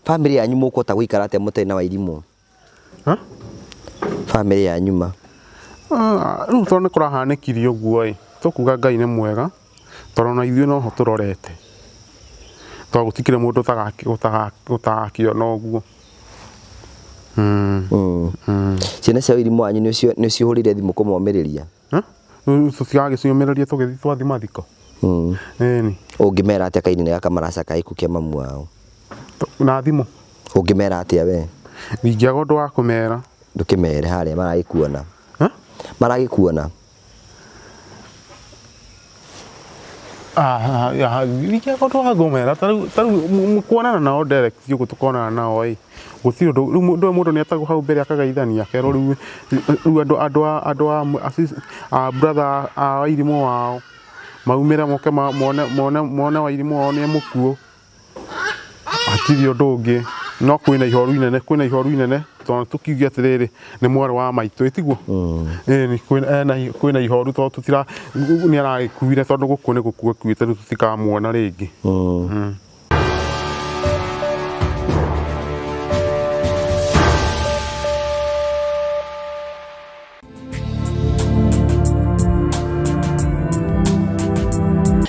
Bamĩrĩ yanyu mũkũhota gũikara atĩa mũtarĩ na Wairimũ? Ha? Bamĩrĩ yanyu ma. Ah, rĩu tondũ nĩ kũrahanĩkire ũguo ĩ, tũkuga Ngai nĩ mwega, tondũ ona ithuĩ noho tũrorete. Tondũ gũtikĩrĩ mũndũ ũtagakĩona ũguo. Ciana cia Wairimũ wanyu nĩ ũcihũrĩire thimũ kũmomĩrĩria? Rĩu tũtiragĩciũmĩrĩria tũgĩthiĩ twathiĩ mathiko. Ĩni. Ũngĩmera atĩa kainĩ gaka maracakaya gĩkuũ kĩa mamu wao? Na thimũ. Ũngĩmera atĩa we? Ndingĩaga ũndũ wa kũmera. Ndũkĩmere harĩa maragĩkuona. Maragĩkuona. Ndingĩaga ũndũ wa kũmera ta rĩu kuonana nao direct ũguo tũkonana nao ĩ, gũtirĩ ũndũ, rĩu ndũĩ mũndũ nĩ etagwo hau mbere akagaithania akerwo rĩu rĩu andũ andũ a andũ a brother a Wairimũ wao maumĩre moke mone mone mone Wairimũ wao nĩ mũkuũ. Hatirĩ ũndũ ũngĩ, no kwĩna ihoru inene, kwĩna ihoru inene tondũ tũkiuge atĩrĩrĩ, nĩ mwarĩ wa maitũ, ĩ tiguo? Ĩni, kwĩna ihoru tondũ tũtira, nĩ aragĩkuire tondũ gũkua nĩ gũkua akuĩte rĩu tũtikamuona rĩngĩ.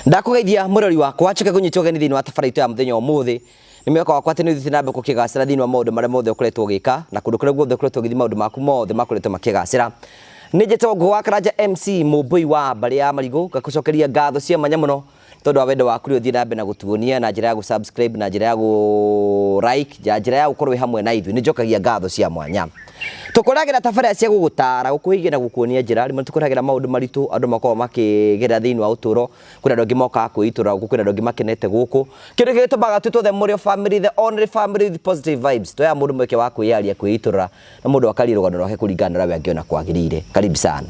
Ndakũgeithia mũrori wakwa njoke kũnyita ũgeni thĩinĩ wa tabarĩra itũ ya mũthenya wa ũmũthĩ. Nĩ mwĩhoko wakwa atĩ nĩ ũthiĩte na mbere gũkĩgacĩra thĩinĩ wa maũndũ marĩa mothe ũkoretwo ũgĩka na kũndũ kũrĩa guothe ũkoretwo ũgĩthiĩ maũndũ maku mothe makoretwo makĩgacĩra. Nĩ njĩtagwo Ngũgĩ wa Karanja MC mũmbũi wa mbarĩ ya Marigũ, ngakũcokeria ngatho cia mwanya mũno tondũ wa wendo waku ũrĩa ũthiĩ na mbere na gũtuonia na njĩra ya gũ subscribe na njĩra ya gũ like na njĩra ya gũkorwo wĩ hamwe na ithuĩ. Nĩ njokagia ngatho cia mwanya. Tũkũragĩra tabarĩra cia gũgũtara, gũkũhigia na gũkuonia njĩra. Rĩmwe tũkũragĩra maũndũ maritũ andũ makoragwo makĩgerera thĩinĩ wa ũtũũro. Kwĩna andũ angĩ mokaga kwĩitũrũra gũkũ, kwĩna andũ angĩ makenete gũkũ. Kĩndũ kĩrĩa gĩtũmaga twĩtwo the Mũrĩo family, the only family with positive vibes. Tũheaga mũndũ mweke wa kwĩyaria, kwĩitũrũra na mũndũ akaria rũgano rwake kũringana na ũrĩa we angĩona kwagĩrĩire. Karibu sana.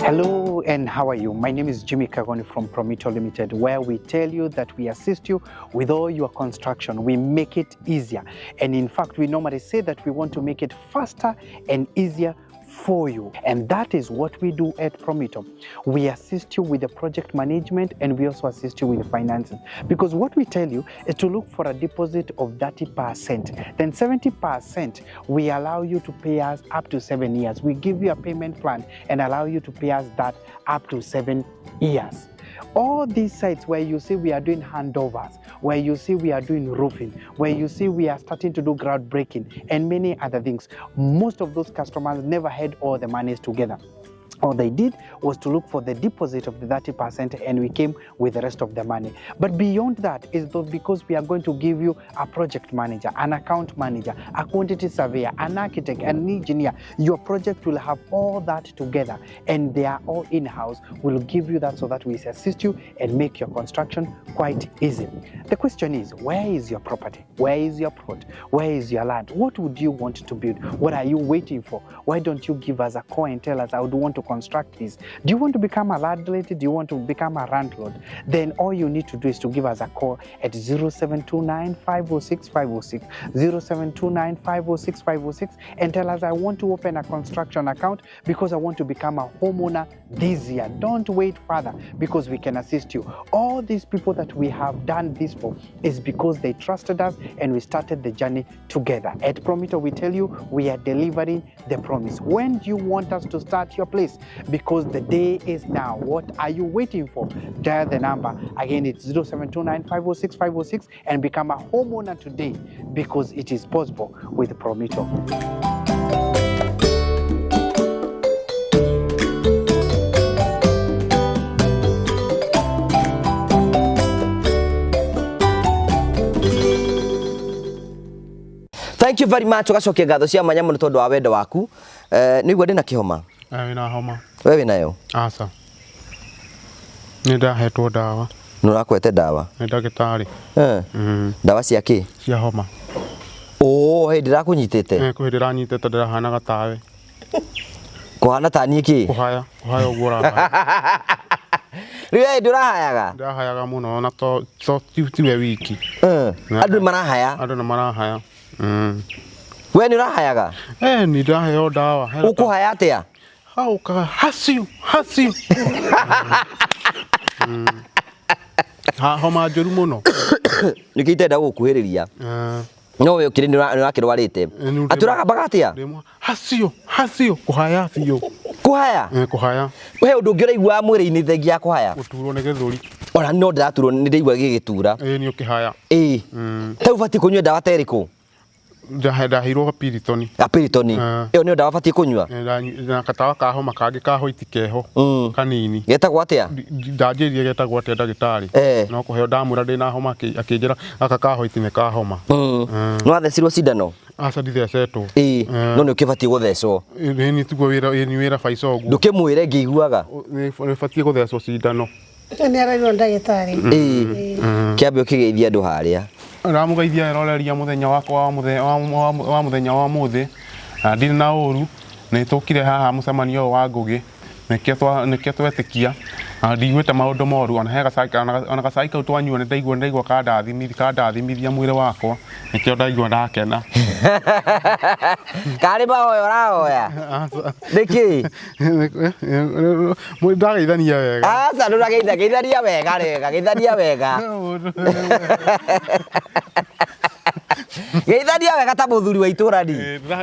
Hello and how are you? My name is Jimmy Kagoni from Promito Limited, where we tell you that we assist you with all your construction. We make it easier. And in fact, we normally say that we want to make it faster and easier for you. And that is what we do at Promito. We assist you with the project management and we also assist you with the finances. Because what we tell you is to look for a deposit of 30%. Then 70% we allow you to pay us up to 7 years. We give you a payment plan and allow you to pay us that up to 7 years. All these sites where you see we are doing handovers, where you see we are doing roofing, where you see we are starting to do groundbreaking and many other things, most of those customers never had all the monies together. All they did was to look for the deposit of the 30% and we came with the rest of the money. But beyond that is though because we are going to give you a project manager, an account manager, a quantity surveyor, an architect, an engineer. Your project will have all that together and they are all in-house. We'll give you that so that we assist you and make your construction quite easy. The question is, where is your property? Where is your plot? Where is your land? What would you want to build? What are you waiting for? Why don't you give us a call and tell us, I would want to construct this? Do you want to become a landlady? Do you want to become a landlord? Then all you need to do is to give us a call at 0729 506 506, 0729 506 506, and tell us, I want to open a construction account because I want to become a homeowner this year. Don't wait further because we can assist you. All these people that we have done this for is because they trusted us and we started the journey together. At Promito, we tell you we are delivering the promise. When do you want us to start your place? Because the day is now. What are you waiting for? Dial the number. Again, it's 0729 506 506 and become a homeowner today because it is possible with Promito. Thank you very much. Ugacokia ngatho cia mwanya mũno tondũ wa wendo waku. Nĩ igua ndĩna kĩhoma. Wĩna homa. We wĩnayo? Aca. Nĩ ndahetwo ndawa. Nĩ ũrakwete ndawa? Nĩ ndagĩtarĩ. Ndawa cia kĩ? Cia homa. Oh, hĩndĩ ndĩrakũnyitĩte? Kwĩ hĩndĩ ĩranyitĩte ndĩrahanaga tawe. Kũhana ta niĩ kĩ? Kũhaya, kũhaya ũguo ũrahaya. Rĩu hĩndĩ ũrahayaga? Ndĩrahayaga mũno na to tiwe wiki. Andũ nĩ marahaya. Andũ nĩ marahaya. We nĩ ũrahayaga? Eh, ni ndaheo ndawa. Hena Ũkũhaya atĩa? Hau ka haciu haciu. Ha homa njũru mũno. Nĩkĩo itenda gũgũkuhĩrĩria. Eh, No we ũkĩrĩ nĩ ũrakĩrwarĩte. nĩ Atĩ ũragambaga atĩa? ndĩ haciu haciu kũhaya biũ. Kũhaya? Eh, kũhaya He ũndũ ũngĩ ũraiguaga mwĩrĩ-inĩ thengia ya kũhaya? gũturwo nĩ gĩthũri. Ona no ndĩraturwo nĩ ndĩraigua gĩgĩtura. Ĩĩ nĩ ũkĩhaya. Ĩĩ. Ta ũbatiĩ kũnyua ndawa ta ĩrĩkũ? Ndaheirwo Piriton. Ya Piriton. Eh. Ĩyo nĩyo ndawa batiĩ kũnyua? Na gatawa ka homa kangĩ ka hoiti keho kanini. Getagwo atĩa? Ndanjĩrire getagwo atĩa ndagĩtarĩ. Eh. No kũheo ndamwĩra ndĩna homa akĩnjĩra gaka ka hoiti nĩ ka homa. Nĩ wathecirwo cindano? Aca ndithecetwo. Ĩĩ. No nĩ ũkĩbatiĩ gũthecwo. Ĩĩ nĩ tiguo wĩra, ĩĩ nĩ wĩra baica ũguo. Ndũkĩmwĩre ngĩiguaga. Nĩ batiĩ gũthecwo cindano. Nĩ arairwo ndagĩtarĩ. Ĩĩ. Kĩambe ũkĩgeithia andũ harĩa. Ndamũgeithia eroreria mũthenya wakwa wa mũthenya wa mũthenya wa ũmũthĩ na ndirĩ na ũru nĩ tũkire haha mũcemanio ũyũ wa Ngũgĩ nĩkĩo twetĩkia na ndiguĩte maũndũ moru ona he gacai ona gacai kau twanyua nĩ ndaigua nĩ ndaigua kandathimithia mwĩrĩ wakwa nĩkĩo ndaigua ndakena. Karĩ mahoya ũrahoya? Nĩkĩ? Ndageithania wega. Aca ndũrageitha, geithania wega rega, geithania wega. Geithania wega ta mũthuri wa itũra ni.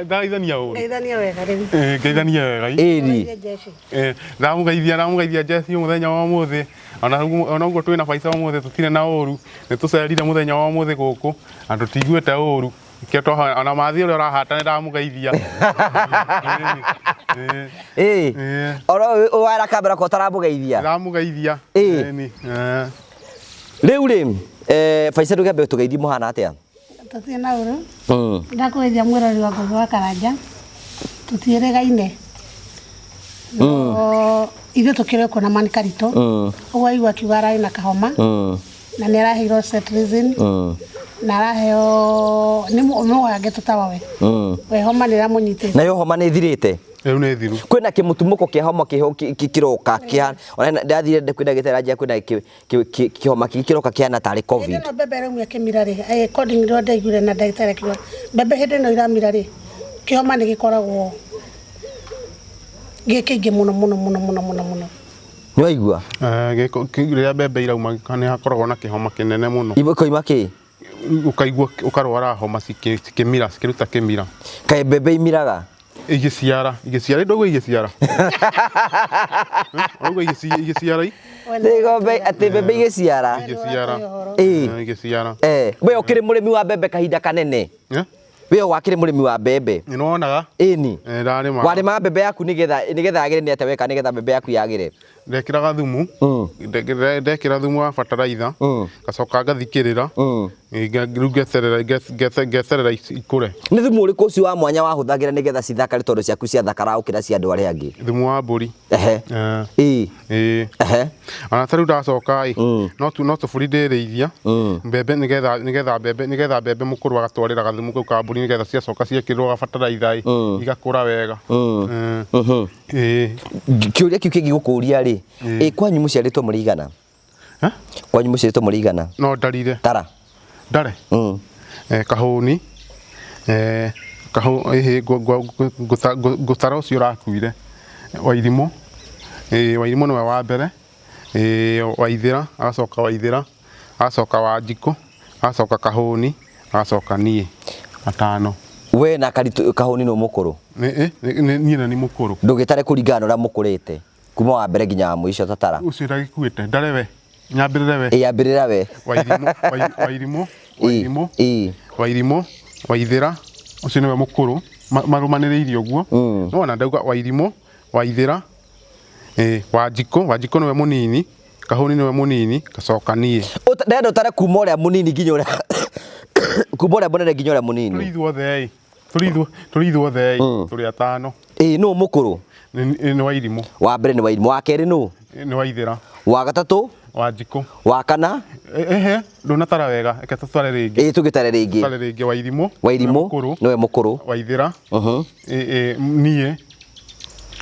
Ndageithania ũru. Geithania wega rĩu. Ngeithania wega. Ĩni. Jeshi. Ndamũgeithia ndamũgeithia Jesi mũthenya wa ũmũthĩ ona ũguo twĩna baica ũmũthĩ tũtirĩ na ũru nĩ tũcerire mũthenya wa ũmũthĩ gũkũ na tũtiguĩte ũru nĩkĩo twahoya ona mathi ũrĩa ũrahata nĩ ndamũgeithia. Ĩĩ. Oro wara kamera ko ũtaramũgeithia. Ndamũgeithia. Ĩĩ. Rĩu rĩ, Baica ndũkĩambe ũtũgeithie mũhana atĩa? Tũtirĩ na ũru. Ndakũgeithia mwĩrori wa Ngũgĩ wa Karanja. Tũtiĩrĩgaine. No ithuĩ tũkĩrĩ kuo na Man Karitũ. Ũguo aigua akiuga ararĩ na kahoma. Na nĩ araheirwo cetirizine. Na araheo nĩ mũgange tũtawa we. We homa nĩ ĩramũnyitĩte. Nayo homa nĩ ĩthirĩte? Rĩu nĩ thiru. Kwĩna kĩmũtumũko kĩa homa kĩho kĩroka kĩa ona ndathire kwĩ ndagĩtarĩ aranjĩra kwĩna kĩhoma kĩngĩ kĩroka kĩhana tarĩ covid. Hĩndĩ ĩno mbembe ĩraumia kĩmira rĩ, according ũrĩa ndaiguire na ndagĩtarĩ akiuga mbembe hĩndĩ ĩno iramira rĩ, kĩhoma nĩ gĩkoragwo gĩ kĩingĩ mũno mũno mũno mũno mũno mũno. Nĩ waigua? Rĩrĩa mbembe irauma nĩ hakoragwo na kĩhoma kĩnene mũno. Ikoima kĩ? Ũkaigua ũkarwara homa cikĩmira cikĩruta kĩmira. Kaĩ mbembe imiraga? Igĩciara, igĩciara ndũguo igĩciara. Ũguo igĩciara. Atĩ mbembe igĩciara. Igĩciara. Ĩĩ. Igĩciara. We ũkĩrĩ mũrĩmi wa mbembe kahinda kanene. We wakĩrĩ mũrĩmi wa mbembe. Nĩ wonaga? Ĩni. Ndarĩma. Warĩmaga mbembe yaku nĩgetha yagĩre nĩ atĩa weka nĩgetha mbembe yaku yagĩre? Ndekĩraga thumu. Ndekĩra thumu wa bataraitha. Ngacoka ngathikĩrĩra. Rĩu ngeterera ikũre. Nĩ thumu ũrĩkũ ũcio wa mwanya wahũthagĩra nĩgetha cithakare tondũ ciaku ciathakaraga gũkĩra cia andũ arĩa angĩ? Thumu wa mbũri. Ehe. Ĩĩ. Ĩĩ. Ehe. Ona ta rĩu ndacoka ĩ, no tũbũri ndĩrĩithia. Mbembe nĩgetha mbembe nĩgetha mbembe mũkũrũ agatwarĩra gathumu kau ka mbũri nĩgetha ciacoka ciekĩrwo gabataraitha ĩ, igakũra wega. Ĩĩ. Kĩũria kĩu kĩngĩ gũkũria rĩ, ĩ kwanyu mũciarĩtwo mũrĩ igana? Kwanyu mũciarĩtwo mũrĩ igana? No ndarire. Tara. Ndare? Kahũni, ngũtara ũcio ũrakuire. Wairimũ, Wairimũ nĩwe wa mbere, Waithĩra, agacoka Waithĩra, agacoka Wanjikũ, agacoka Kahũni, agacoka niĩ, atano. We na Kahũni nũ mũkũrũ? Niĩ na nĩ mũkũrũ. Ndũgĩtare kũringana na ũrĩa mũkũrĩte kuma wa mbere nginya wa mũico tatara. Ũcio ndagĩkuĩte, ndare we. Nyambĩrĩre we. Ĩĩ ambĩrĩra we. Wairimũ, Wairimũ, Wairimũ, Wairimũ, Waithĩra, ũcio nĩwe mũkũrũ, marũmanĩrĩirie ũguo. Nĩwona ndauga Wairimũ, Waithĩra, Wanjikũ, Wanjikũ nĩwe mũnini, Kahũni nĩwe mũnini, gacoka niĩ. Ndĩrenda ũtare kuma ũrĩa mũnini nginya ũrĩa kuma ũrĩa mũnene nginya ũrĩa mũnini. Tũrĩ ithuothe ĩ, tũrĩ ithuothe ĩ, tũrĩ atano. Ĩĩ nũ mũkũrũ? Nĩ Wairimũ. Wa mbere nĩ Wairimũ, wa kerĩ nũ? Nĩ Waithĩra. Wa gatatũ? Wanjikũ. Wa kana? Ehe, ndũnatara wega, reke tũtare rĩngĩ. Ĩĩ tũgĩtare rĩngĩ. Tũtare rĩngĩ Wairimũ. Wairimũ nĩwe mũkũrũ. Waithĩra. Niĩ.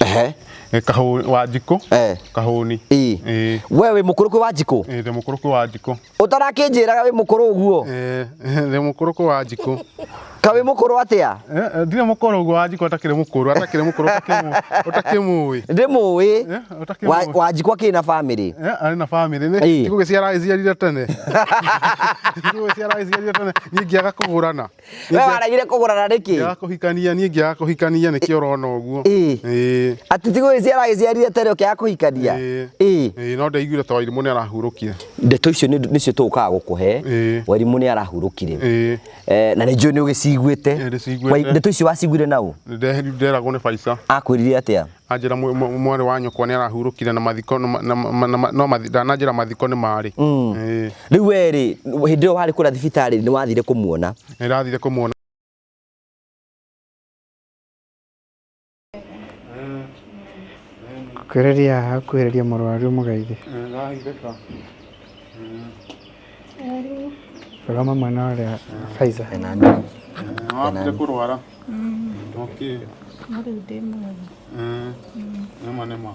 Ehe. Kahũni Wanjikũ. Eh. Kahũni. Ĩĩ. Ĩĩ. We wĩ mũkũrũ kwĩ Wanjikũ? Ĩĩ, ndĩ mũkũrũ kwĩ Wanjikũ. Ũtarakĩnjĩraga wĩ mũkũrũ ũguo? Ĩĩ, ndĩ mũkũrũ kwĩ Wanjikũ. Ka wĩ mũkũrũ atĩa? Eh, eh, ndirĩ mũkũrũ ũguo Wanjikũ atakĩrĩ mũkũrũ, atakĩrĩ mũkũrũ ũtakĩmũĩ. Ndĩmũĩ. Eh, ũtakĩmũĩ. Wanjikũ akĩrĩ na bamĩrĩ. Eh, arĩ na bamĩrĩ nĩ Ĩĩ. ti gũgĩciara agĩciarire tene. Ti gũgĩciara agĩciarire tene niĩ ngĩaga kũgũrana. We waregire kũgũrana nĩkĩ? Ngĩaga kũhikania niĩ ngĩaga kũhikania nĩkĩo ũrona ũguo. Ĩĩ. Ĩĩ. Atĩ ti gũgĩciara agĩciarire tene ũkĩaga kũhikania? Ĩĩ. Ĩĩ. Ĩĩ, no ndaiguire ta Wairimũ nĩ arahurũkire. Ndeto icio nĩcio tũgũkaga gũkũhe. Ĩĩ. Wairimũ nĩ arahurũkire. Ĩĩ. Eh, na nĩ njũĩ nĩ ũgĩciguĩte. Ĩĩ, ndĩciguĩte. Ndeto icio waciguire naũ? Nderagwo nĩ Baisa. Akwĩrire atĩa? Anjĩra mwarĩ wa nyũkwa nĩ arahurũkire na mathiko no ndananjĩra mathiko nĩ marĩ. Ĩĩ. Rĩu we rĩ, hĩndĩ ĩyo warĩ kũrĩa thibitarĩ nĩ wathire kũmuona? Nĩ ndathire kũmuona. Kuhĩrĩria haha, kuhĩrĩria mũrwaru mũgeithie. Rũgama mwena ũrĩa Faiza. Wakire kũrwara. Okay. No rĩu ndĩ mwega. Nĩma nĩma.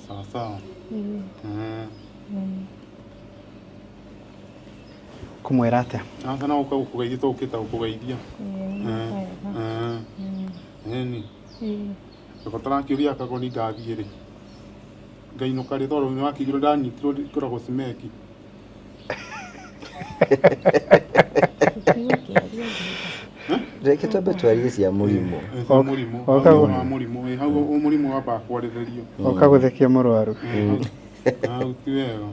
Sawa sawa. Kũmwĩra atĩa? Aca no gũka gũkũgeithia tũgũkĩte gũkũgeithia. Ĩĩ nĩ wega. Ĩni. Ĩĩ. Ngũbatara kĩũria Kagoni ngathiĩ rĩ. Ngainũka rĩ tondũ nĩwakĩiguire ndanyitirwo ngoragwo cimeki. Tũtige kĩaria thutha. Reke twambe twarie cia mũrimũ. Cia mũrimũ. Oka Hau wa mũrimũ. Ĩ, hau mũrimũ wambaga kwarĩrĩrio. Oka gũthekia mũrwaru. Hau ti wega.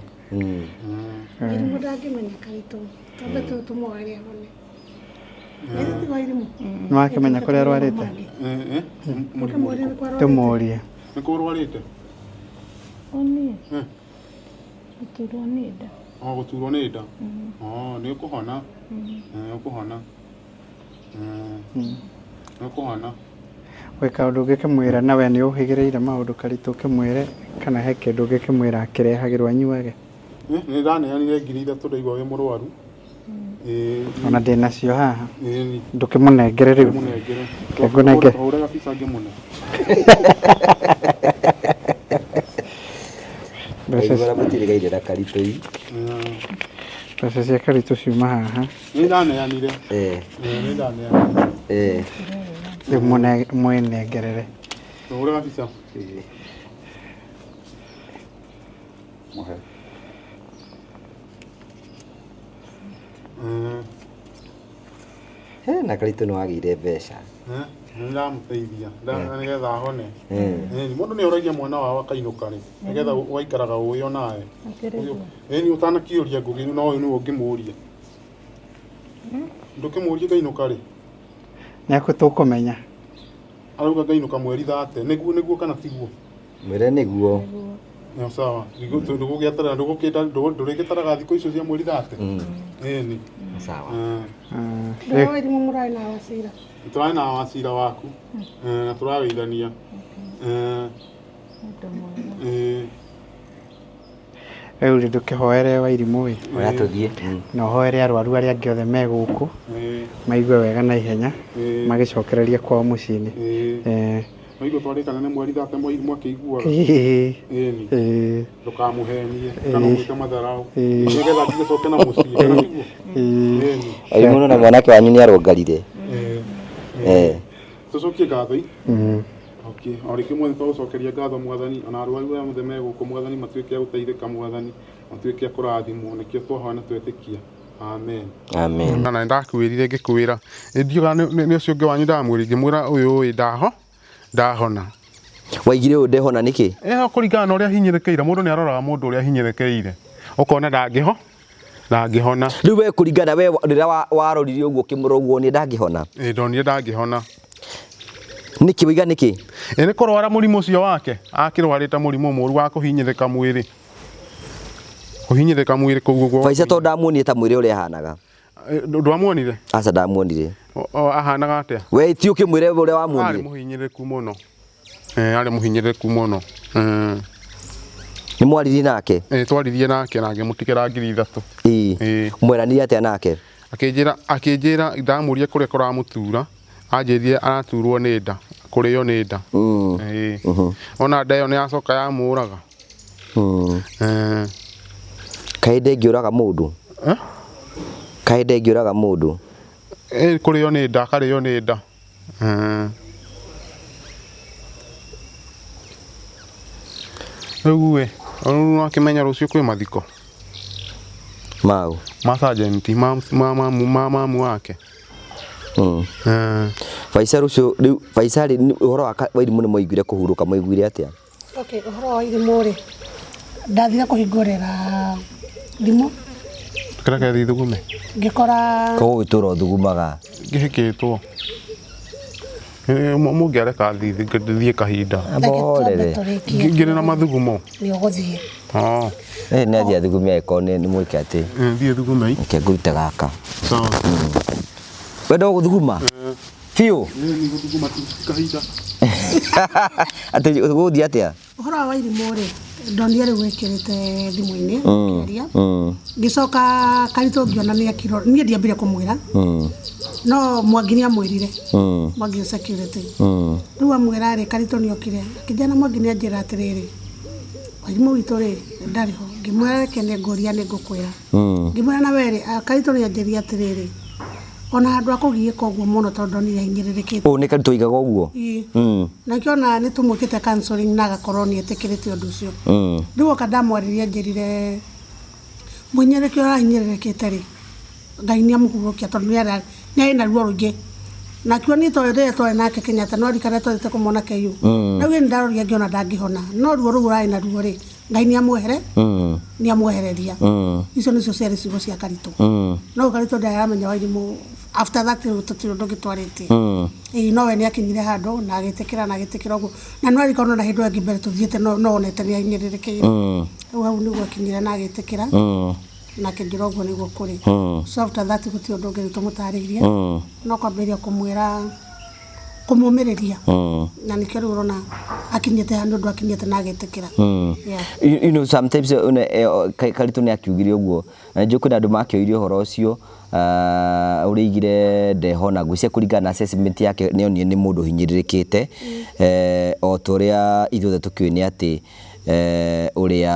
Irimũ ndangĩmenya karitũ twambe tũmũgerie ahone. Githĩ tigo irimũ? Nĩwakĩmenya kũrĩa arwarĩte? Mũrimũ ũrĩkũ? Tũmũrie. Nĩ kũ ũrwarĩte? O niĩ? Gũturwo nĩ nda. O gũturwo nĩ nda? O nĩ ũkũhona. Nĩ ũkũhona. Nĩ ũkũhona. Gwĩ kaũndũ ũngĩkĩmwĩra na we nĩ ũhĩgĩrĩire maũndũ karitũ ũkĩmwĩre kana he kĩndũ ũngĩkĩmwĩra akĩrehagĩrwo anyuage? Nĩ ndaneanire 3,000 ndaigua wĩ mũrwaru. Ĩĩ. Ona ndĩ nacio haha. Ĩĩ. Ndũkĩmũnengere rĩu. Mũnengere. Reke ngũnengere. Hũra gabica ngĩmũne. Mbeca Waigua mũtirĩgaire na karitũ i. Mbeca cia karitũ ciuma haha. Nĩ ndaneanire. Eh. Nĩ ndaneanire. Eh. Rĩu mwĩnengerere. Hũra gabica. Mũhe. He na karitũ nĩ wagĩire mbeca. Nĩ ndamũteithia nĩgetha ahone. Mũndũ nĩ oragia mwana wao akainũka rĩ nĩgetha ũgaikaraga ũĩ onawe. Ĩni ũtanakĩũria Ngũgĩ no ũyũ nĩwe ũngĩmũria. Ndũkĩmũrie ngainũka rĩ? Nĩ akũ tũkũmenya. Arauga ngainũka mweri 30 nĩguo nĩguo kana tiguo? Mwĩre nĩguo. Nĩ sawa. Ndũgũgĩeterera ndũrĩgĩtaraga thikũ icio cia mweri 30? Ĩni. Sawa. Ndũĩ irimũ mũrarĩ na wacira. Tũrarĩ na wacira waku na tũrageithania. Rĩu rĩ ndũkĩhoere Wairimũ ĩ. Oya tũthiĩ. Na ũhoere arwaru arĩa angĩ othe me gũkũ maigue wega na ihenya magĩcokererie kwao mũciĩ-inĩ. Waigua twarĩkana nĩ mweri 30 Wairimũ akĩiguaga. Ĩni. Ndũkamũhenie kana ũmwĩke matharau nĩgetha agĩcoke na mũciĩ kana tiguo? Ĩni. Wairimũ na mwanake wanyu nĩ arũngarire. Tũcokie ngatho i. Okay. O rĩngĩ mwathani twagũcokeria ngatho mwathani ona arwaru aya othe me gũkũ mwathani matuĩke a gũteithĩka mwathani matuĩke a kũrathimwo nĩkĩo twahoya na twetĩkia. Amen. Amen. Na nĩndakwĩrire ngĩkwĩra ndiuga nĩ ũcio ũngĩ wanyu ndamwĩrire ngĩmwĩra ũyũ ĩ ndahona. Waigire ũyũ ndehona nĩkĩ? Ĩyo kũringana na ũrĩa hinyĩrĩkĩire mũndũ nĩ aroraga mũndũ ũrĩa hinyĩrĩkĩire ũkona ndangĩhona. Rĩu we kũringana we rĩrĩa warorire ũguo ũkĩmũrora ũguo wonire ndangĩhona? Ĩĩ ndonire ndangĩhona. Nĩkĩ waiga nĩkĩ? Ĩĩ nĩ kũrwara mũrimũ ũcio wake akĩrwarĩte mũrimũ mũru wa kũhinyĩrĩka mwĩrĩ. Kũhinyĩrĩka mwĩrĩ kũu ũguo. Baica tondũ ndamuonire ta mwĩrĩ ũrĩa ahanaga. Ndwamuonire? Aca ndamuonire. Ahanaga atĩa? We ti ũkĩmwĩre ũrĩa wamuonire? Arĩ mũhinyĩrĩrĩku mũno. Arĩ mũhinyĩrĩrĩku mũno. Nĩ mwaririe nake? Ĩĩ twaririe nake na ngĩmũtigĩra 3,000. Ĩĩ. Mweranire atĩa nake? Akĩnjĩra ndamũria kũrĩa kũramũtura, anjĩrire araturwo nĩ nda. Kũrĩo nĩ nda. Ĩĩ. Ona nda ĩyo nĩ yacoka yamũraga. Eh. Kaĩ ndĩngĩũraga mũndũ? Eh? Kaĩ ndĩngĩũraga mũndũ? Ĩ kũrĩo nĩ nda, akarĩo nĩ nda. Rĩu ĩ, rĩu wakĩmenya rũciũ kwĩ mathiko Mau. Ma sergeant ma mamu wake. Faisal ũcio rĩu Faisal ũhoro wa Wairimũ nĩ mwaiguire kũhurũka, mwaiguire atĩa? Okay, ũhoro wa Wairimũ rĩ, ndathire kũhingũrĩra thimũ. Kĩreke thiĩ thugume. Ngĩkora Koguo gũgĩtũra ũthugumaga. Ngĩhĩkĩtwo. Mũngĩareka thiĩ kahinda. Reke twambe Borere. tũrĩkie. Ngĩrĩ na mathugumo. Nĩ ũgũthiĩ. Oh. Ĩ nĩ athiĩ athugume angĩkorwo nĩ mwĩke atĩ. Thiĩ thugume. Reke ngũrute gaka. Sawa. Wenda gũthuguma? Biũ. Nĩ gũthuguma tu kahinda. Atĩ ũgũthiĩ atĩa? Ũhoro wa Wairimũ rĩ, ndonire rĩu wĩkĩrĩte thimũ-inĩ ũkĩaria. Ngĩcoka Karitũ ngĩona nĩ akirwo, niĩ ndiambire kũmwĩra. No Mwangi nĩ amwĩrire. Mwangi security. Rĩu amwĩra rĩ, Karitũ nĩ okire. Akĩnjĩra na Mwangi nĩ anjĩra atĩrĩrĩ, Wairimũ witũ rĩ, ndarĩ ho. Ngĩmwĩra reke nĩ ngũria nĩ ngũkwĩra. Ngĩmwĩra na we rĩ, Karitũ nĩ anjĩrire atĩrĩrĩ, ona handũ ha kũgiĩka ũguo mũno tondũ ndonire ahinyĩrĩrĩkĩte. Ũũ nĩ Karitũ oigaga ũguo? Ĩĩ. Na ngĩona nĩ tũmwĩkĩte counseling na agakorwo nĩ etĩkĩrĩte ũndũ ũcio. Rĩu oka ndamwarĩria anjĩrire mũhinyĩrĩrĩki ũrĩa arahinyĩrĩrĩkĩte rĩ, Ngai nĩ amũhurũkia tondũ nĩ arĩ na ruo rũingĩ. Na akiuga niĩ tondũ rĩrĩa twarĩ nake Kenyatta no ririkana twathiĩte kũmwona KU. Rĩu niĩ nĩndarorire ngĩona ndangĩhona. No ruo rũu ararĩ naruo rĩ, Ngai nĩ amwehere, nĩ amwehereria. Icio nĩcio ciarĩ ciugo cia Karitũ. No Karitũ ndarĩ aramenya Wairimũ after that rĩu tũtirĩ ũndũ ũngĩ twarĩtie. Ĩĩ no we nĩ akinyire handũ na agĩtĩkĩra na agĩtĩkĩra ũguo. Na nĩ waririkana ona hĩndĩ ĩyo ĩngĩ mbere tũthiĩte no onete nĩ ahinyĩrĩrĩkĩire. Rĩu hau nĩguo akinyire na agĩtĩkĩra. Na akĩnjĩra ũguo nĩguo kũrĩ. So after that gũtirĩ ũndũ ũngĩ rĩu tũmũtarĩirie. No kwambĩrĩria kũmwĩra kũmũmĩrĩria. Na nĩkĩo rĩu ũrona akinyĩte handũ ũndũ akinyĩte na agĩtĩkĩra. Yeah. You know sometimes Karitũ nĩ akiugire ũguo na nĩnjũĩ kwĩna andũ makĩoire ũhoro ũcio ũrĩa aigire ndehona ngwĩciria kũringana na assessment yake nĩ onire nĩ mũndũ ũhinyĩrĩrĩkĩte o ta ũrĩa ithuothe tũkĩũĩ nĩ atĩ ũrĩa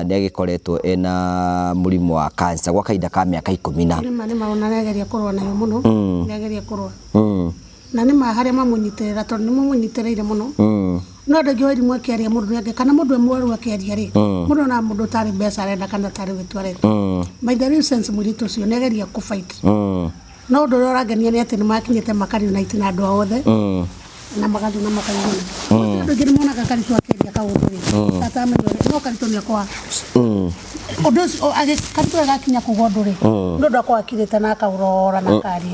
nĩ agĩkoretwo ena mũrimũ wa cancer gwa kahinda ka mĩaka 10 na Nĩma nĩma ona nĩageria kũrũa nayo mũno. Nĩageria kũrũa. Na nĩma harĩa mamũnyitĩrĩra tondũ nĩmamũnyitĩrĩire mũno. No andũ aingĩ Wairimũ akĩaria mũndũ nĩangĩ kana mũndũ e mũrwaru akĩaria rĩ, mũndũ onaga mũndũ ũtarĩ mbeca arenda kana ũtarĩ wĩtu arenda. By the real sense mũirĩtu ũcio nĩageria kũ fight. No ũndũ ũrĩa ũrangenia nĩ atĩ nĩmakinyĩte maka reunite na andũ ao othe. Na magathiĩ na makaiguana. Andũ aingĩ nĩmonaga Karitũ akĩaria kaũndũ rĩ, atamenya ũrĩa, no Karitũ nĩakoragwo ũndũ ũcio Karitũ agakinya kuga ũndũ rĩ, nĩ ũndũ akoragwo akirĩte na akaũrora na akaria.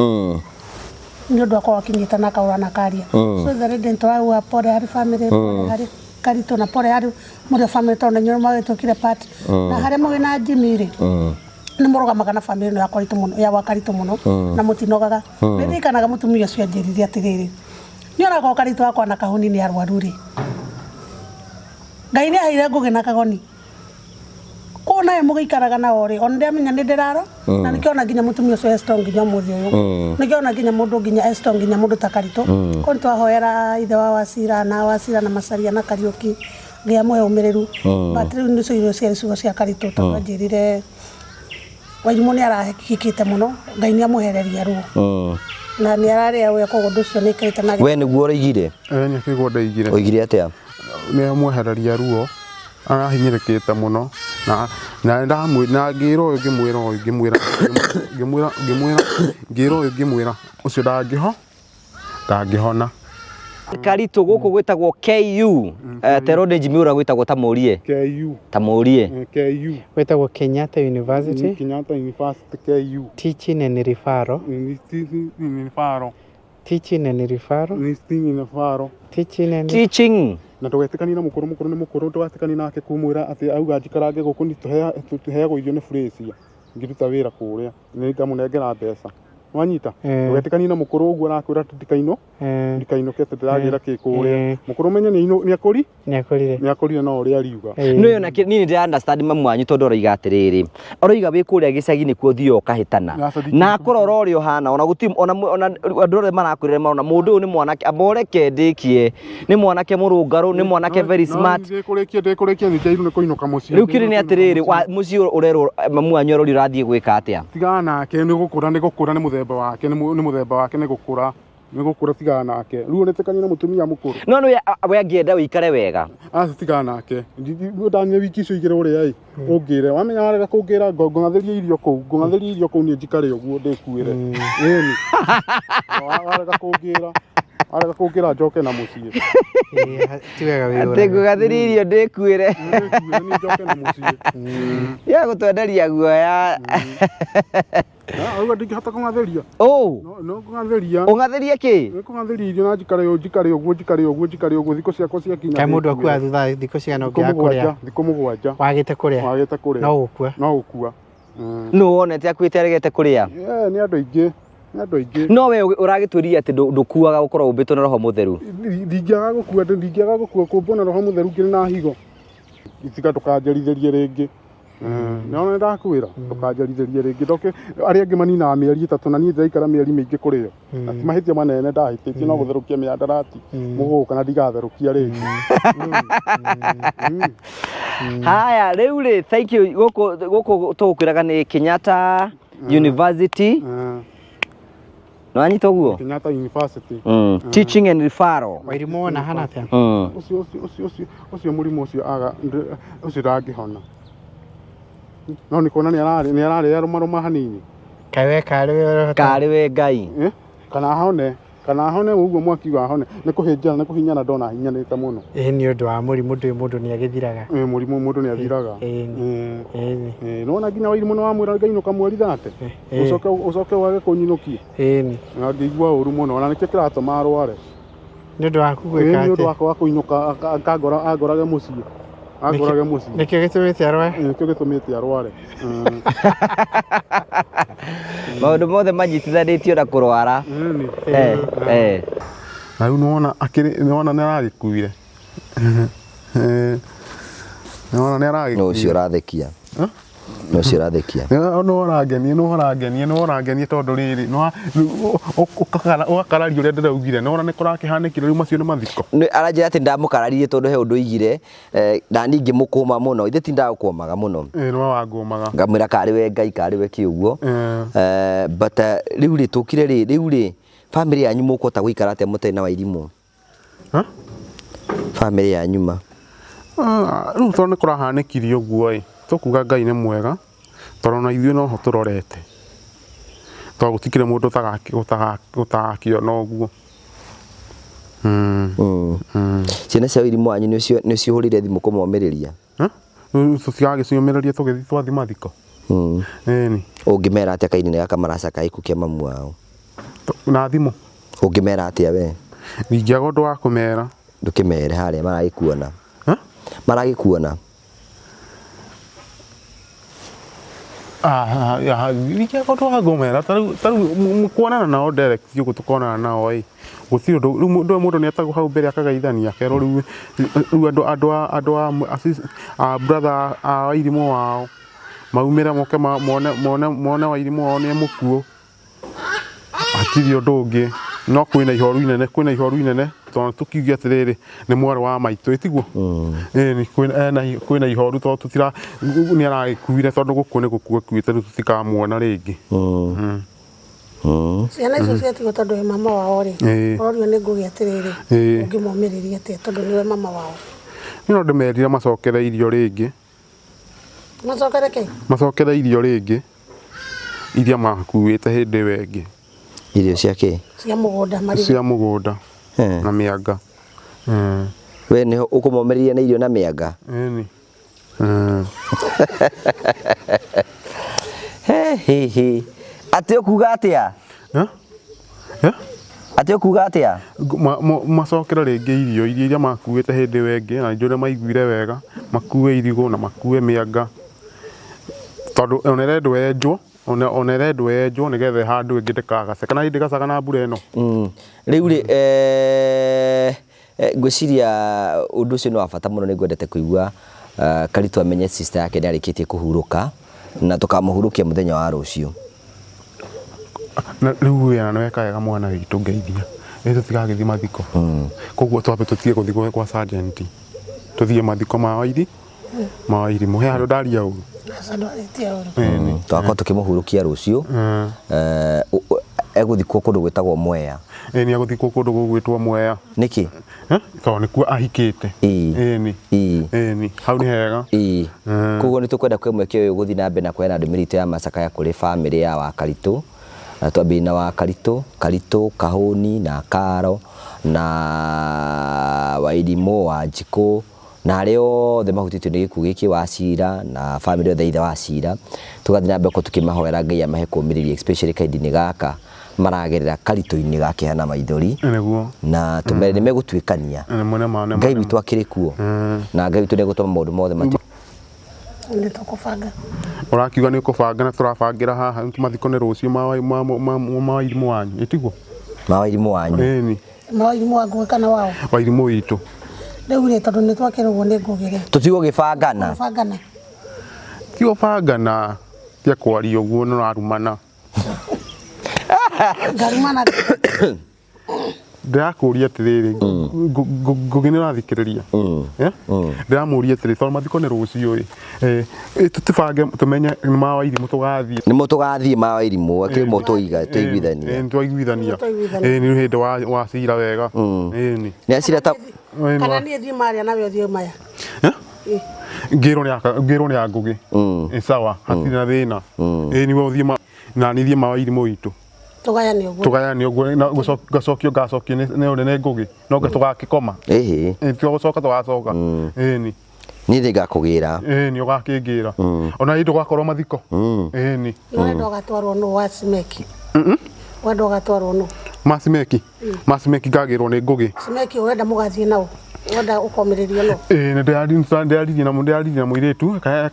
Nĩ ũndũ akoragwo akinyĩte na akaũrora na akaria. So the lady nĩtũrauga pole harĩ family, pole harĩ Karitũ na pole harĩ mũrĩ family tondũ na inyuĩ nĩmwagĩtuĩkire part. Na harĩa mũrĩ na Jimmy rĩ, nĩ mũrũgamaga na family ĩno ya Karitũ mũno, ya gwa Karitũ mũno na mũtinogaga. Nĩndirikanaga mũtumia ũcio anjĩrire atĩrĩrĩ, niĩ onakorwo Karitũ wakwa na Kahuni nĩ arwaru rĩ, Ngai nĩ aheire Ngũgĩ na Kagoni. Kũu nayo mũgĩikaraga nao rĩ, ona ndĩramenya nĩ ndĩraro, na nĩkĩo ona nginya mũtumia ũcio e strong nginya ũmũthĩ ũyũ. Nĩkĩo ona nginya mũndũ nginya e strong nginya mũndũ ta Karitũ. Koguo nĩtwahoera ithe wa Wacira na Wacira na Macharia na Kariũki Ngai amũhe ũmĩrĩru. But rĩu nĩcio irio ciarĩ ciugo cia Karitũ tondũ anjĩrire Wairimũ nĩ arahikĩte mũno, Ngai nĩ amũhereria ruo. Na nĩ ararĩa wega koguo ũndũ ũcio nĩ ekĩrĩte na We nĩguo ũroigire? Ĩĩ nĩguo ndoigire. Oigire atĩa? Nĩ amwehereria ruo arahinyĩrĩkĩte mũno na na ndamwĩ na ngĩra ũyũ ngĩmwĩra ũyũ ngĩmwĩra ngĩmwĩra ngĩmwĩra ngĩra ũyũ ngĩmwĩra ũcio ndangĩho ndangĩhona. Karitũ gũkũ gwĩtagwo KU. Tero nĩ Jimmy ũrĩa gwĩtagwo ta mũrie. KU. Ta mũrie. KU. Wĩtagwo Kenyatta University. Kenyatta University KU. Teaching and referral. Teaching and referral. Teaching and referral. Teaching and referral. Teaching and Teaching. Na ndũgetĩkanie na mũkũrũ, mũkũrũ nĩ mũkũrũ, ndũgatĩkanie nake kumwĩra atĩ auga njikarange gũkũ nĩ tũheagwo irio nĩ Furacia ngĩruta wĩra kũrĩa, nĩ ngamũnengera mbeca. Wanyita? Eh. Ndũgetĩkanie na mũkũrũ ũguo arakwĩra atĩ ndikaino Eh. ndikainũke atĩ ndĩragĩra kĩ kũrĩa. Eh. Mũkũrũ menye nĩakũri Nĩakũrire. nĩakũrire no ũrĩa ariuga. Eh. No yona niĩ nĩ ndĩra understand mamu wanyu tondũ aroiga atĩrĩrĩ, aroiga wĩ kũrĩa gĩcagi nĩkuo ũthiaga ũkahĩtana Aca, ndingĩ- na akũrora ũrĩa ũhana, ona gũtirĩ ona ona andũ othe marakwĩrĩra marona mũndũ ũyũ nĩ mwanake, amba ũreke ndĩkie, nĩ mwanake mũrũngarũ, nĩ mwanake very smart. Ndĩkũrĩkia ndĩkũrĩkia nĩ njairu nĩ kũinũka mũciĩ. Rĩu kĩũria nĩ atĩrĩrĩ, mũciĩ ũrerwo mamu wanyu aroria ũrathiĩ gwĩka atĩa? Tigana nake nĩ gũkũra nĩ gũkũra nĩ mũthemba wake nĩ mũthemba wake nĩ gũkũra nĩ gũkũra tigana nake. Rĩu ũretĩkania na mũtumia mũkũrũ. No nĩ we angĩenda ũikare wega. Aca tigana nake. Ndanie wiki icio igĩrĩ ũrĩa ĩ ũngĩre wamenya warega kũngĩra ngũng'athĩrie irio kũu ngũng'athĩrie irio kũu niĩ njikare ũguo ndĩkuĩre. Ĩni. Warega kũngĩra warega kũngĩra njoke na mũciĩ. Eh, ti wega Atĩ wĩyũrage. ngũgathĩrie irio ndĩkuĩre. Ndĩkuĩre niĩ njoke na mũciĩ. Ya gũtwenderia guoya. Auga ndingĩhota kũng'athĩria. Ũ, No kũng'athĩria. ũng'athĩrie kĩ? Nĩ kũng'athĩria irio na njikare njikare ũguo njikare ũguo njikare ũguo thikũ ciakwa ciakinya. Kaĩ mũndũ akuaga thutha thikũ cigana Thikũ ũngĩaga mũgwanja kũrĩa? thikũ mũgwanja Wagĩte kũrĩa? wagĩte kũrĩa. No gũkua. No gũkua. Nũ wonete akuĩte aregete kũrĩa? Nĩ andũ aingĩ nĩ andũ aingĩ. No we ũragĩtwĩrire atĩ ndũkuaga gũkorwo ũmbĩtwo na roho mũtheru. Ndingĩaga gũkua ndingĩaga gũkua kũmbwo na roho mũtheru ngĩrĩ na higo. Tiga ndũkanjarithĩrie rĩngĩ. Nĩwona nĩndakwĩra ndũkanjarithĩrie rĩngĩ ndoke arĩa angĩ maninaga mĩeri 3 na niĩ ndĩraikara mĩeri mĩingĩ kũrĩ o. Na ti mahĩtia manene ndahĩtĩtie no gũtherũkia mĩandarati mũgũka na ndigatherũkia rĩngĩ. Haya, rĩu rĩ, thank you. Gũkũ gũkũ tũgũkwĩraga nĩ Kenyatta University. Nĩwanyita ũguo? Kenyatta University. Teaching and referral. Wairimũ wona hana atĩa? Ũcio ũcio ũcio ũcio ũcio mũrimũ ũcio aga ũcio ndangĩhona. No nĩ kuona nĩ ararĩa rũmarũma hanini. Kaĩ we karĩ we ũrahota? Karĩ we Ngai. Kana ahone kana ahone ũguo mwaki wa ahone nĩ kũhĩnjana nĩ kũhinyana ndona hinyanĩte mũno. Ĩĩ nĩ ũndũ wa mũrimũ ndũĩ mũndũ nĩ agĩthiraga. Mũrimũ mũndũ nĩ athiraga. Ĩĩ. Ĩĩ. Nĩwona nginya Wairimũ nĩ wamwĩra ngainũka mweri 30. Ũcoke ũcoke wage kũnyinũkia. Ĩĩ. Angĩigua ũru mũno ona nĩkĩo kĩratũma arware. Nĩ ũndũ waku Ĩĩ gwĩka nĩ ũndũ atĩa? wakwa wa kũinũka angorage mũciĩ. Angorage mũciĩ. Nĩkĩo gĩtũmĩte arware? Nĩkĩo gĩtũmĩte arware. Maũndũ mothe manyitithanĩtio na kũrwara. Na rĩu nĩwona akĩrĩ nĩwona nĩ aragĩkuire. Nĩwona nĩ aragĩkuire. No ũcio ũrathekia. No ũcio ũrathekia. No ũrangenia no ũrangenia no ũrangenia tondũ rĩrĩ ũgakararia ũrĩa ndĩraugire nĩwona nĩ kũrakĩhanĩkire rĩu macio nĩ mathiko. Aranjĩra atĩ ndamũkararirie tondũ he ũndũ oigire na niĩ ngĩmũkũma mũno ithe ti ndagũkũmaga mũno. Ĩĩ nĩwe wangũmaga. Ngamwĩra karĩ we Ngai karĩ we kĩ ũguo. But rĩu rĩ tũkire rĩ rĩu rĩ family yanyu mũkũhota gũikara atĩa mũtarĩ na Wairimũ? Family yanyu ma. Rĩu tondũ nĩ kũrahanĩkire ũguo ĩ tũkuga Ngai nĩ mwega tondũ ona ithuĩ noho tũrorete tondũ gũtikĩrĩ mũndũ ũtagakĩona ũguo. Ciana cia Wairimũ wanyu nĩ ũcihũrĩire thimũ kũmomĩrĩria? Tũtiragĩciũmĩrĩria tũgĩthiĩ twathiĩ mathiko. Ĩni. Ũngĩmera atĩa kainĩ gaka maracakaya gĩkuũ kĩa mamu wao? Na thimũ. Ũngĩmera atĩa we? Ndingĩaga ũndũ wa kũmera. Ndũkĩmere harĩa maragĩkuona. Maragĩkuona. Ndingĩaga ũndũ wa kũmera ta rĩu kuonana nao direct ũguo tũkonana nao ĩ gũtirĩ ũndũ rĩu mũndũ nĩ etagwo hau mbere akagaithania akerwo rĩu andũ andũ andũ a brother a Wairimũ wao maumĩre moke mone mone mone Wairimũ wao nĩ mũkuũ. Hatirĩ ũndũ ũngĩ no kwĩna ihoru inene kwĩna ihoru inene tondũ tũkiuge atĩrĩrĩ nĩ mwarĩ wa maitũ ĩtiguo? Ĩni kwĩna ihoru tondũ tũtira nĩ aragĩkuire tondũ gũkũ nĩ gũkua akuĩte rĩu tũtikamuona rĩngĩ. Ciana icio ciatigwo tondũ wĩ mama wao rĩ, ũrorio nĩ Ngũgĩ atĩrĩrĩ, ũngĩmomĩrĩria atĩa tondũ nĩwe mama wao? Niĩ no ndĩmerire macokere irio rĩngĩ. Macokere kĩ? Macokere irio rĩngĩ iria makuĩte hĩndĩ ĩyo ĩngĩ. Irio cia kĩ? Cia mũgũnda marigũ. Cia mũgũnda na mĩanga. We nĩ ũkũmomĩrĩria na irio na mĩanga? Ĩni. He he. Atĩ ũkuga atĩa? Atĩ ũkuga atĩa? Macokere rĩngĩ irio iria makuĩte hĩndĩ ĩyo ĩngĩ na nĩ maiguire wega makue irigũ na makue mĩanga tondũ ona ĩrendwo yenjwo Ona ĩrendwo yenjwo nĩgetha ĩhandwo ĩngĩ ndĩkagace kana ndĩgacaga na mbura ĩno. Rĩu rĩ ngwĩciria ũndũ ũcio nĩ wa bata mũno, nĩ ngwendete kũigua Karitũ amenye sister yake nĩ arĩkĩtie kũhurũka na tũkamũhurũkia mũthenya wa rũciũ. Na rĩu wĩra nĩ weka wega mwana witũ, ngeithia ĩ tũtigagĩthiĩ mathiko, koguo twambe tũtige gũthiĩ kwa sergeant, tũthiĩ mathiko ma Wairi, ma Wairimũ. He handũ ndaria ũru? Aca, ndwarĩtie ũru. Tũgakorwo tũkĩmũhurũkia rũciũ. Egũthikwo kũndũ gwĩtagwo Mwea. Ĩ nĩ egũthikwo kũndũ gũgwĩtwo Mwea. Nĩkĩ? Tondũ nĩkuo ahikĩte. Ĩni. Ĩni, hau nĩ hega. Ĩĩ. Koguo nĩ tũkwenda kũhe mweke ũyũ gũthiĩ na mbere na kũheana ndũmĩrĩri itũ ya macakaya kũrĩ bamĩrĩ ya Wakaritũ. Na twambĩrĩrie na Wakaritũ, Karitũ, Kahũni na Karo na Wairimũ, Wanjikũ na arĩa othe mahutĩtio nĩ gĩkuũ gĩkĩ, Wacira na bamĩrĩ yothe ya ithe wa Cira. Tũgathiĩ na mbere gũkorwo tũkĩmahoera Ngai amahe kũũmĩrĩria, especially kahinda-inĩ gaka maragerera karitũ-inĩ ga kĩeha na maithori. Nĩguo. Na tũmere nĩ megũtuĩkania. Nĩmo nĩma nĩma. Ngai witũ akĩrĩ kuo na Ngai witũ nĩ egũtũma maũndũ mothe matuĩke. Nĩ tũkũbanga. Ũrakiuga nĩ ũkũbanga na tũrabangĩra haha mathiko nĩ rũciũ ma Wairimũ wanyu, ĩtiguo? Ma Wairimũ wanyu. Ĩni. Ma Wairimũ wa Ngũgĩ kana wao? Wairimũ witũ. Rĩu rĩ, tondũ nĩ twakĩrwo nĩ Ngũgĩ rĩ. Tũtigũgĩbangana. Gũbangana. Ti gũbangana, tiga kwaria ũguo nĩ ũrarumana. Ngarumana. Ndĩrakũria atĩrĩrĩ, Ngũgĩ, nĩ ũrathikĩrĩria? Eh? Ndĩramũria atĩrĩ, tondũ mathiko nĩ rũciũ ĩ, tũtibange tũmenye nĩ ma Wairimũ tũgathiĩ? Nĩmo tũgathiĩ ma Wairimũ, akĩrĩ mo tũiguithania. Nĩ twaiguithania. Twaiguithania. Nĩ hĩndĩ wa cira wega, ĩni. Nĩ acira ta Kana niĩ thiĩ marĩa nawe ũthiĩ maya. Eh? Ngĩrwo nĩ aka ngĩrwo nĩ Angũgĩ. Ĩ sawa, hatirĩ na thĩna. Ĩ niwe ũthiĩ ma na niĩ thiĩ ma Wairimũ witũ. Tũgayane ũguo. Tũgayane ũguo na ngacokio nĩ ũrĩa nĩ Ngũgĩ no nga tũgakĩkoma. Ĩhĩ. Ĩ tiga gũcoka tũgacoka. Ĩni. Niĩ nĩ ngakũgĩra. Ĩni, ũgakĩngĩra. Ona hĩndĩ gwakorwo mathiko. Ĩni. Na wenda ũgatwarwo nũ wa Cimeki? Wenda ũgatwarwo nũ? Macimeki. Macimeki ngagĩrwo nĩ Ngũgĩ. Cimeki ũrenda mũgathiĩ nao? Ũrenda ũkomĩrĩrio nũ? Ĩĩ nĩ ndĩraririe na mũirĩtu ũrĩa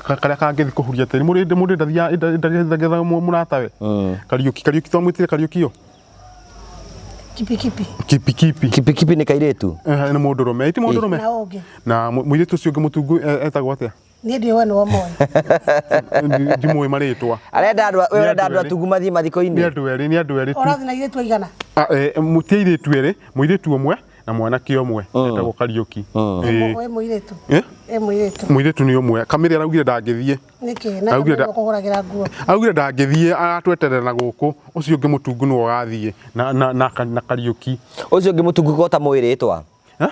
karĩa kangĩthiĩ kũhuria tĩri. Mũndũ mũndũ ndathiaga ndagethaga mũratawe. Kariũki, Kariũki twamwĩtire Kariũki o. Kipikipi. Kipikipi. Kipikipi nĩ kairĩtu? Nĩ mũndũrũme. Ĩ ti mũndũrũme? Na ũngĩ. Na mũirĩtu ũcio ũngĩ mũtungu etagwo atĩa? Niĩ ndiũĩ, we nĩwe moĩ. Ndimũĩ marĩtwa. Arenda andũ, we Nĩ ũrenda andũ andũ erĩ. atungu mathiĩ Nĩ mathiko-inĩ? andũ erĩ, nĩ andũ erĩ tu. Ũrathiĩ na airĩtu aigana? Ti airĩtu erĩ, mũirĩtu ũmwe na mwanake ũmwe etagwo Kariũki. Ĩĩ. Wĩ mũirĩtu? Eh? Ĩ mũirĩtu. Mũirĩtu nĩ ũmwe. Kamĩrĩ araugire ndangĩthiĩ. Nĩkĩ? Na Araugire kamĩrĩ ũkũgũragĩra nguo. Araugire ndangĩthiĩ, aratweterera na gũkũ. Ũcio ũngĩ mũtungu nĩwe ũgathiĩ na Kariũki. Ũcio ũngĩ mũtungu ko ũtamũĩ rĩtwa? Eh?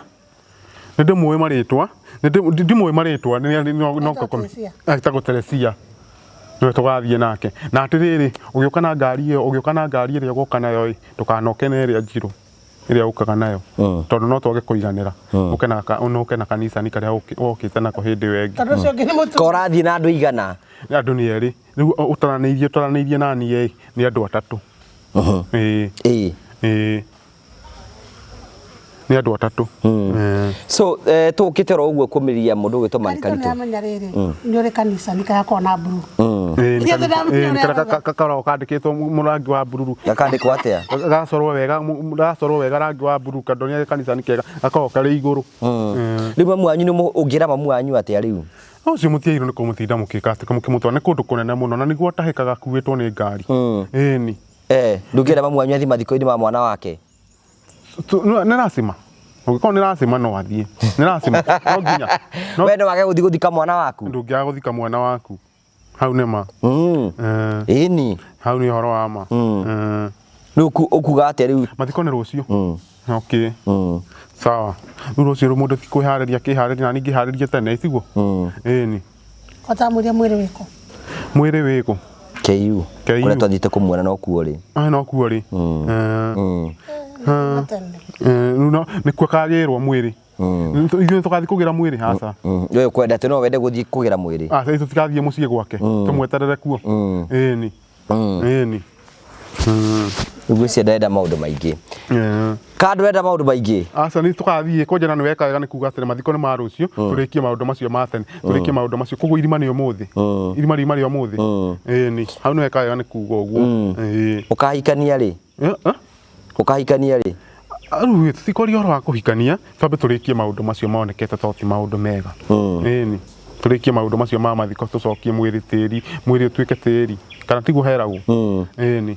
Nĩ ndĩmũĩ marĩtwa, ndimũĩ marĩtwa, no Etagwo Teresia. Etagwo Teresia. Nĩwe tũgathiĩ nake. Na atĩrĩrĩ, ũgĩũka na ngari ĩyo, ũgĩũka na ngari ĩrĩa ũgoka nayo ĩ, ndũkanoke na ĩrĩa njirũ ĩrĩa ũkaga nayo. Tondũ no twage kũiganĩra. Ũke na ũke na kanicani karĩa wokĩte nako hĩndĩ ĩyo ĩngĩ. Tondũ ũcio ũngĩ nĩ mũtungu. Ko ũrathiĩ na andũ aigana? Andũ nĩ erĩ. Rĩu ũtaranĩirie na niĩ ĩ, nĩ andũ atatũ. Ĩĩ. Ĩĩ. Ĩĩ. Nĩ andũ atatũ. So tũkĩte oro ũguo kũmĩrĩria mũndũ ũgwĩtwo Man Karitũ nĩ Karitũ. amenya rĩrĩ, nĩ ũrĩ kanitha nĩ karakorwo na blue. Ĩĩ, nĩ Thiĩ ndĩramenya ĩĩ, nĩ ũrĩa karĩa arauga. gakoragwo kandĩkĩtwo mũrangi wa bururu. Gakandĩkwo atĩa? Gagacorwo wega rangi wa bururu, kandonĩa kanitha nĩ kega, gakoragwo karĩ igũrũ. Rĩu mamu wanyu nĩ ũngĩra mamu wanyu atĩa rĩu? Ũcio mũtiagĩrĩirwo nĩ kũmũtinda mũkĩka atĩ mũkĩmũtwara nĩ kũndũ kũnene mũno na nĩguo atahĩkaga akuĩtwo nĩ ngari. Ĩni. Ndũngĩra mamu wanyu athiĩ mathiko-inĩ ma mwana wake? Nĩ lazima. Ũngĩkorwo nĩ lazima no athiĩ. Nĩ lazima. No nginya. No We no wage gũthiĩ gũthika mwana waku? Ndũngĩaga gũthika mwana waku. Hau nĩ ma. Ĩni. Hau nĩ ũhoro wa ma. Rĩu ũkuga atĩa rĩu? Mathiko nĩ rũciũ. Okay. Sawa. Rĩu rũciũ mũndũ ti kwĩharĩria akĩharĩria na niĩ ngĩharĩria tene, tiguo? Ĩni. Ũtamwĩria mwĩrĩ wĩkũ? Mwĩrĩ wĩkũ? KU. KU. Kũrĩa twathiĩte kũmuona no kuo rĩ. Ah, no kuo rĩ. Tene. Rĩu no nĩkuo kagĩrwo mwĩrĩ. Ithuĩ tũgathiĩ kũgĩra mwĩrĩ aca. We ũkwenda atĩ no wende gũthiĩ kũgĩra mwĩrĩ? Aca, ithuĩ tũtigathiĩ mũciĩ gwake. Tũmweterere kuo. Ĩni. Ĩni. Ngwĩciria ndarenda maũndũ maingĩ. Ka ndũrenda maũndũ maingĩ? Aca nĩ tũgathiĩ kwanja na nĩ weka wega nĩ kuga atĩrĩ mathiko nĩ ma rũciũ tũrĩkie maũndũ macio ma tene tũrĩkie maũndũ macio koguo irima nĩ ũmũthĩ irima riuma rĩa ũmũthĩ ĩni hau nĩ weka wega nĩ kuga ũguo ĩĩ. Ũkahikania rĩ? Eh, eh? Ũkahikania rĩ? Rĩu tũtikwaria ũhoro wa kũhikania twambe tũrĩkie maũndũ macio monekete to ti maũndũ mega ĩni tũrĩkie maũndũ macio ma mathiko tũcokie mwĩrĩ tĩri mwĩrĩ ũtuĩke tĩri kana tiguo heragwo ĩni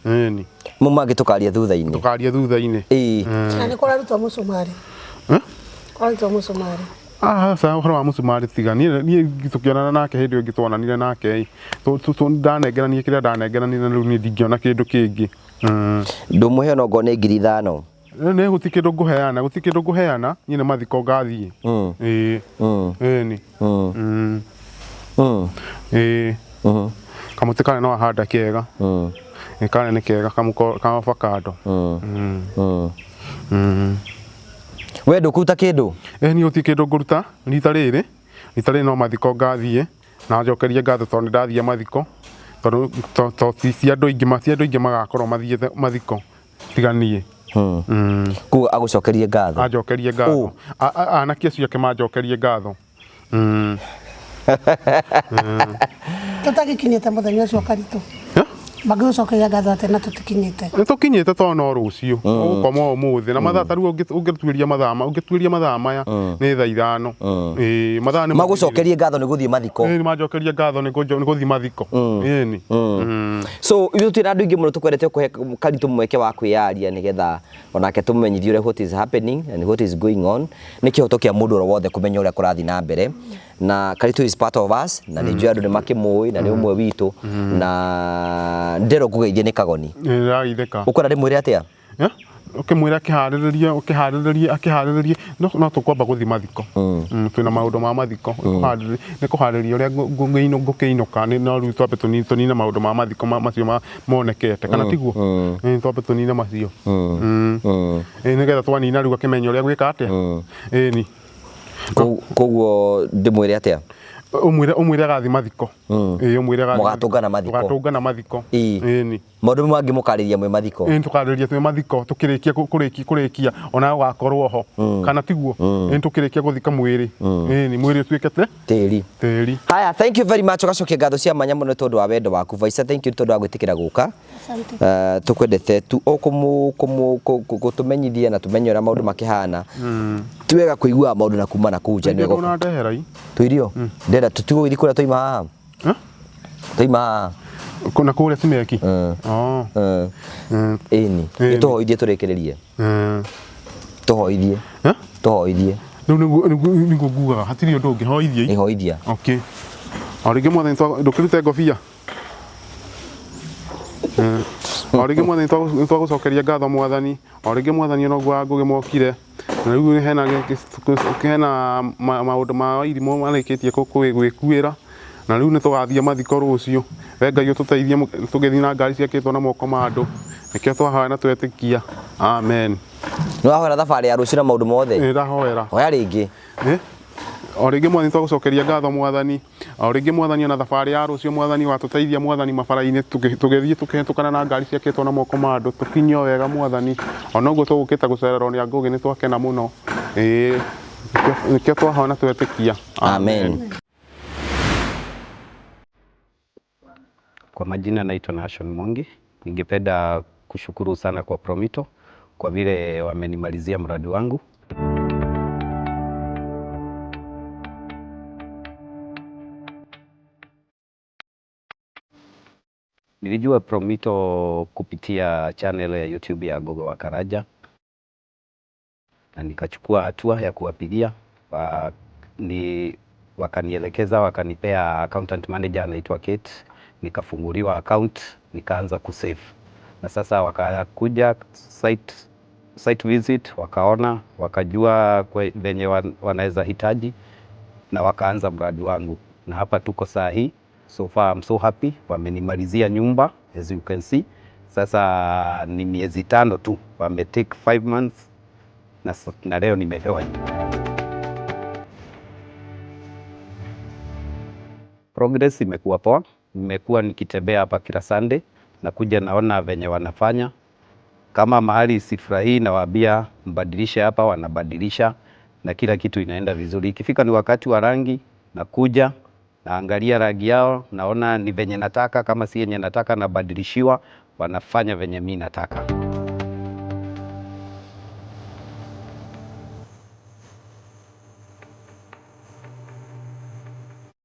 ĩni Mau mangĩ tũkaria thutha-inĩ. Tũkaria thutha-inĩ. Ĩĩ. Na nĩ kũrarutwo mũcumarĩ. Eh? Kũrarutwo mũcumarĩ. Aca ũhoro wa mũcumarĩ tiga niĩ niĩ tũkĩonana nake hĩndĩ ĩyo ĩngĩ twonanire nake ĩ ndanengeranire kĩrĩa ndanengeranire na rĩu niĩ ndingĩona kĩndũ kĩngĩ. Ndũmũhe ona okorwo nĩ 5,000. Nĩ gũtirĩ kĩndũ ngũheana gũtirĩ kĩndũ ngũheana niĩ nĩ mathiko ngathiĩ. Ĩĩ. Ĩni. Ĩĩ. Kamũtĩ karĩa no ahanda kega. Ĩ karĩa nĩ kega ka avocado. We ndũkũruta kĩndũ? Ĩ niĩ gũtirĩ kĩndũ ngũruta rita rĩrĩ rita rĩrĩ no mathiko ngathiĩ na njokerie ngatho tondũ nĩ ndathiĩ mathiko tondũ to ti andũ aingĩ ti andũ aingĩ magakorwo mathiĩte mathiko tiga niĩ. Koguo agũcokerie ngatho. Anjokerie ngatho. Anake acio ake manjokerie ngatho. Tũtagĩkinyĩte mũthenya ũcio Karitũ. Mangĩgũcokeria ngatho atĩa na tũtikinyĩte? Nĩ tũkinyĩte tondũ no rũciũ ũgũkoma ũmũthĩ na mathaa ta rĩu ũngĩtuĩria mathaa ũngĩtuĩria mathaa maya nĩ thaa 5. Ĩĩ mathaa nĩ magũcokerie ngatho nĩ gũthiĩ mathiko. Ĩĩ nĩ manjokerie ngatho nĩ gũthiĩ mathiko. Ĩni. So ithuĩ twĩna andũ aingĩ mũno tũkwendete kũhe Karitũ mweke wa kwĩyaria nĩgetha onake tũmenyithie ũrĩa what is happening and what is going on. Nĩ kĩhoto kĩa mũndũ oro wothe kũmenya ũrĩa kũrathiĩ na mbere. Na Karitũ is part of us na nĩ njũĩ andũ nĩ makĩmũĩ na nĩ ũmwe witũ na nderwo ngũgeithie nĩ Kagoni. Nĩndĩrageithĩka. Ũkwenda ndĩmwĩre atĩa? Ũkĩmwĩra akĩharĩrĩrie ũkĩharĩrĩrie akĩharĩrĩrie no tũkwamba gũthiĩ mathiko. Twĩna maũndũ ma mathiko nĩ kũharĩria ũrĩa ngũkĩinũka no rĩu twambe tũnine maũndũ ma mathiko macio monekete kana tiguo? Twambe tũnine macio. Nĩgetha twanina rĩu akĩmenya ũrĩa gwĩka atĩa. Ĩni. Koguo ndĩmwĩre atĩa? Ũmwĩre ũmwĩre agathiĩ mathiko. Ĩĩ ũmwĩre agathiĩ. Mũgatũngana mathiko. Tũgatũngana mathiko. Ĩni. Maũndũ mangĩ mũkarĩria mwĩ mathiko. Ĩni tũkarĩria twĩ mathiko tũkĩrĩkia kũrĩkia kũrĩkia ona ũgakorwo ho. Kana tiguo? Ĩni tũkĩrĩkia gũthika mwĩrĩ. Ĩni mwĩrĩ ũtuĩke tĩri. Tĩri. Haya, thank you very much. Ũgacokia ngatho cia mwanya mũno tondũ wa wendo waku. Vaisa, thank you tondũ wa gwĩtĩkĩra gũka. Tukwendete tu gũtũmenyithia na tũmenye ũrĩa maũndũ makĩhana. Ti wega kũiguaga maũndũ na kuma na kũu nja nĩ wega. Tũirio? Ndĩrenda tũtigũgĩthiĩ kũrĩa twaima haha. Twaima haha. Na kũrĩa Simeki? Ĩni. Nĩ tũhoithie tũrĩkĩrĩrie. Tũhoithie. Tũhoithie. Rĩu nĩguo ngugaga hatirĩ ũndũ ũngĩ hoithie. Ĩ hoithia. Okay. O rĩngĩ mwathani ndũkĩrute ngobia. O rĩngĩ mwathani nĩ twagũcokeria ngatho mwathani. O rĩngĩ mwathani ona ũguo Wangũgĩ mokire. Na rĩu hena maũndũ ma irimũ marĩkĩtie gwĩkuĩra. Na rĩu nĩ tũgathiĩ mathiko rũciũ. We Ngai ũtũteithie tũgĩthiĩ na ngari ciakĩtwo na moko ma andũ. Nĩkĩo twahoya na twetĩkia. Amen. Nĩ wahoera thabarĩ ya rũciũ na maũndũ mothe? Nĩ ndahoera. Hoya rĩngĩ. O rĩngĩ mwathani twagũcokeria ngatho mwathani. O rĩngĩ mwathani ona thabarĩ ya rũciũ mwathani watũteithia mwathani mabara-inĩ tũgĩthiĩ tũkĩhĩtũkana na ngari ciakĩtwo na moko ma andũ tũkinyio wega mwathani. Ona ũguo tũgũkĩte gũcererwo nĩ Ngũgĩ nĩ twakena mũno. Ĩĩ nĩkĩo twahoya na twetĩkia. Amen. Kwa majina naitwa Nashon Mwangi. Ningependa kushukuru sana kwa Promito kwa vile wamenimalizia mradi wangu. Nilijua Promito kupitia channel ya YouTube ya Gogo wa Karaja na nikachukua hatua ya kuwapigia. Wakanielekeza, wakanipea accountant manager anaitwa Kate, nikafunguliwa account, nikaanza kusave. Na sasa wakakuja site visit, wakaona, wakajua venye wanaweza hitaji na wakaanza mradi wangu. Na hapa tuko saa hii. So far I'm so happy, wamenimalizia nyumba as you can see. Sasa ni miezi 5 tu, wame take 5 months na leo nimepewa nyumba. Progress imekuwa poa, nimekuwa nikitembea hapa kila Sunday Nakuja naona venye wanafanya. Kama mahali sifurahii nawaambia mbadilishe hapa, wanabadilisha na kila kitu inaenda vizuri. Ikifika ni wakati wa rangi, nakuja naangalia rangi yao, naona ni venye nataka, kama si yenye nataka nabadilishiwa, wanafanya venye mi nataka.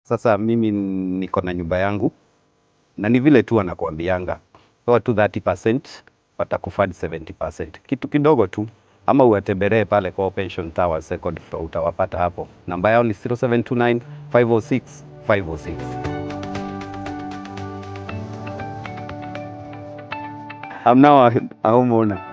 Sasa mimi niko na nyumba yangu na ni vile tu wanakuambianga toa tu 30% watakufund 70%, kitu kidogo tu, ama uwatembelee pale kwa Pension Tower second floor, utawapata hapo. Namba yao ni 0729 506 506. I'm now a homeowner.